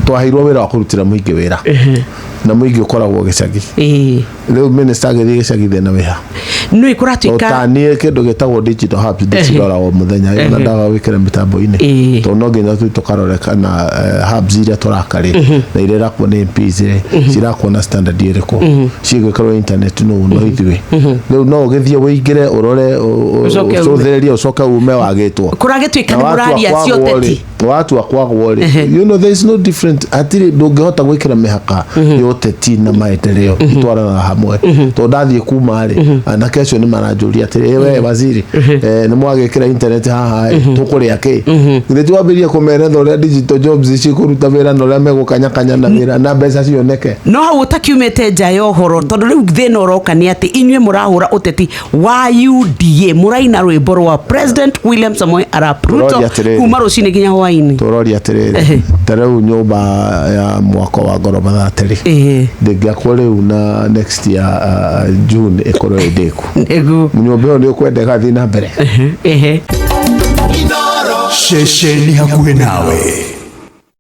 Twaheirwo wĩra wa kũrutĩra mũingĩ wĩra na mũingĩ ũkoragwo gĩcagi. Rĩu minister agĩthiĩ gĩcagi, thĩna wĩha? Nĩ kũratuĩka Taniĩ kĩndũ gĩtagwo digital hubs ndĩcirora o mũthenya na ndaga gwĩkĩra mĩtambo-inĩ, tondũ no nginya tũthiĩ tũkarore kana hubs iria tũraka rĩ na iria irakwo nĩ MPs rĩ cirakwo na standard ĩrĩkũ, cigwĩkĩrwo internet no no ithuĩ rĩu no ũgĩthiĩ ũingĩre, ũrore, Ũcoke ume. ũcũthĩrĩrie, ũcoke ume wagĩtwo. Kũragĩtuĩka nĩ Na watua mũraria cio kwagwo rĩ, ũteti. Watua kwagwo rĩ, there is no different, hatirĩ, ndũngĩhota gwĩkĩra mĩhaka ya ũteti na maendeleo, itwaranaga hamwe, tondũ ndathiĩ kuma rĩ, anake acio nĩ maranjũria atĩrĩ, "Ĩ, we waziri, nĩ mwagĩkĩra internet haha ĩ, tũkũrĩa kĩ?" Githĩ twambĩrĩrie kũmeretha ũrĩa digital jobs cikũruta wĩra na ũrĩa megũkanyakanya na wĩra na mbeca cioneke? No hau ũtakiumĩte nja ya ũhoro, tondũ rĩu thĩna ũroka nĩ atĩ inyuĩ mũrahũra ũteti wa UDA, mũraina rwĩmbo rwa President William Samoei Arap Ruto Tũroria atĩrĩrĩ. kuma rũcinĩ nginya hwainĩ. Tũroria atĩrĩrĩ, ta rĩu nyũmba ya mwako wa ngoroba 30 ndĩngĩakwo rĩu na next year June ĩkorwo ĩ ndĩku. Nyũmba ĩyo nĩ ũkwenda ĩgathiĩ na mbere? Ehe. Ceceni hakuhĩ nawe.